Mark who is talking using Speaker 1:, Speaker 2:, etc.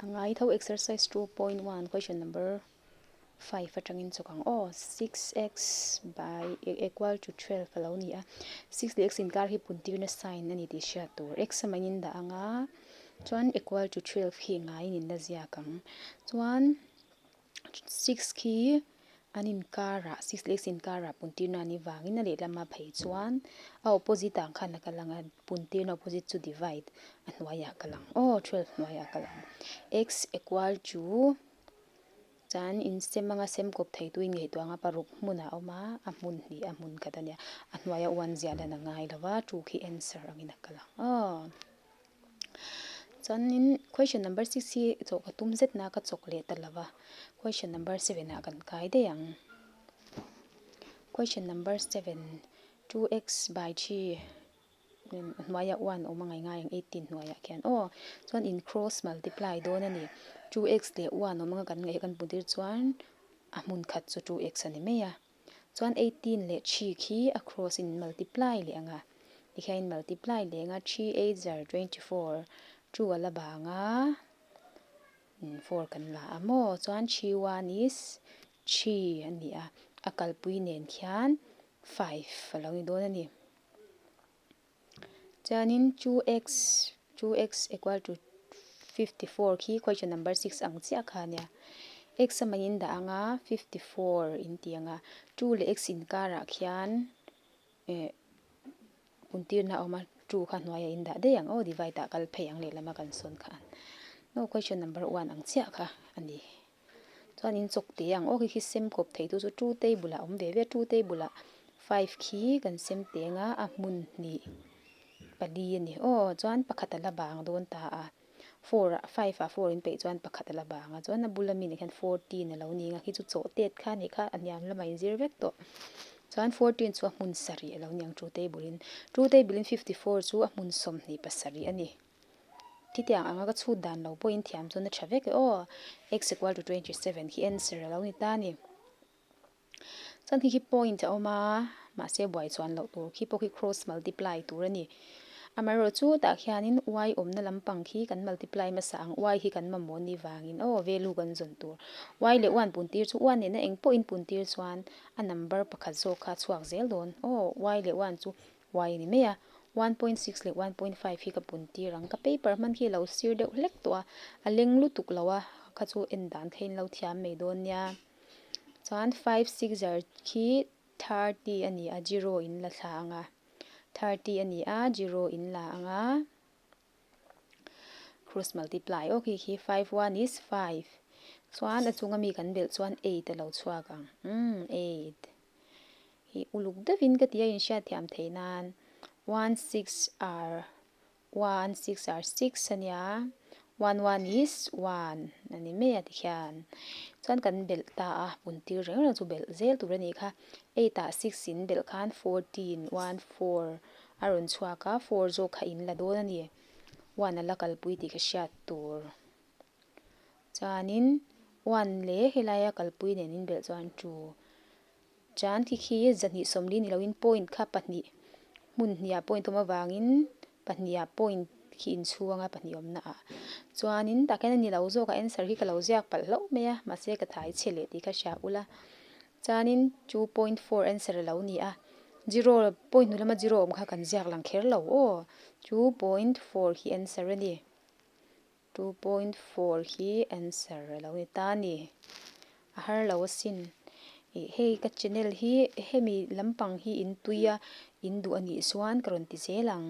Speaker 1: A ngai tho exercise 2.1 question number 5 atangin chawk ang aw. 6x by equal to 12 a lo ni a. 6 leh x inkar hi puntirna sign a ni tih hriat tur. X a maiin dah ang a, chuan equal to 12 khi ngaiin in la ziak ang. Chuan 6 khi An inkarah, 6 leh x inkarah puntirna an ivangin a lehlama phei chuan a opposite ah khan a kal ang a, puntirna opposite chu divide a hnuaiah a kal ang aw, 12 hnuaiah a kal ang. X equal to chuan in sem anga sem kawp thei tu in ngaihtuah anga paruk hmunah a awm a, a hmun hnih a hmun khat a nia, a hnuaia one ziah lan a ngai lo va, two khi answer angin a kal ang aw. Chuanin question number 6 hi chawh ka tum zet na ka chawk leh ta lova, question number 7 ah kan kai daih ang. Question number 7, 2x by 3 hnuaiah 1 awm a ngai ngai ang 18 hnuaiah khian aw. Chuan in cross multiply dawn a ni. 2x leh 1 awm anga kan ngaih kan hmu tir chuan a hmun khat chu 2x a ni mai a. Chuan 18 leh 3 khi a cross in multiply leh ang a, tikhian in multiply leh ang a, 3 8 zar 24, 2 a la bang a, 4 kan la a maw, chuan 3 1 is 3 a ni a, a kalpui nen khian 5 a lo ni dawn a ni. Chuanin 2x, 2x equal to 54 khi question number 6 ang chiah kha ania. X a maiin dah anga 54 in ti anga 2 leh x inkarah khian eh puntirna a awm a, 2 kha hnuaiah in dah daih ang aw, divide ah kal phei ang lehlam a kan sawn khan. No, question number 1 ang chiah kha a ni. Chuan in chawk teh ang aw khi khi sem kawp thei tu chu two table ah a awm ve ve a, two table ah five khi kan sem teh ang a, a hmun hnih pali a ni aw chuan pakhat a la bang dawn ta a, four ah five ah four in peih chuan pakhat a la bang a, chuan a bula mi nih khian fourteen a lo ni ang a khi chu chawh tet kha a nih kha a hniam lamah in zir vek tawh, chuan fourteen chu a hmun sarih a lo ni ang two table in, two table in 54 chu a hmun 27 a ni. Khitiang anga ka chhut dan lo pawhin thiam chuan a tha vek e aw. X equal to 27 khi answer a lo ni ta a ni. Chuan khi khi point a awm a, mahse buai chuan loh tur khi pawh khi cross multiply tur a ni. Amaherawh chu tah khianin y awmna lampang khi kan multiply hmasa ang, y hi kan mamawh ni vangin aw value kan zawn tur. Y leh 1 pun tir chu 1 nena eng pawhin pun tir chuan a number pakhat zawk kha a chhuak zel dawn aw, y leh 1 chu Y a ni mai a, 1.6 leh 1.5 hi ka pun tir ang. Ka paper hman khi a lo sir deuh hlek tawh a, a leng lutuk lo a, kha chu en dan kha in lo thiam mai dawn nia. Chuan five six zar khi 30 a ni a, zero in la thla ang a, 30 a ni a, zero in la ang a. Cross multiply aw khi khi five one is five chuan a chunga mi kan belh chuan eight a lo chhuak ang umm eight hi uluk deuhin ka ti a inhriat thiam theih nan one six are one six are six a nia one one is one a ni mai a tikhian chuan kan belh ta a pun tir reng reng chu belh zel tur a nih kha eight ah six in belh khan fourteen one four A rawn chhuak a, four zawk kha in la dawn a ni. One a la kalpui tih ka hriat tur. Chuanin one leh helaia kalpui nen in belh chuan two. Chuan khi khi zahnih sawmli ni loin point kha pahnih hmun hniah point awm avangin pahniha point khi in chhung a pahnih awmna ah. Chuanin tah khian a ni lo zawk a answer hi ka lo ziak palh hlauh mai a, mahse ka thai chhe leh tih kha hria ula. Chuanin 2.4 answer a lo ni a, zero point hnu lama zero awm kha kan ziak lang kher lo aw, 2.4 hi answer a ni, 2.4 hi answer a lo ni ta a ni, a har lo asin. Ih hei ka channel hi hemi lampang hi in tui a, in duh a nih chuan ka rawn ti zel ang.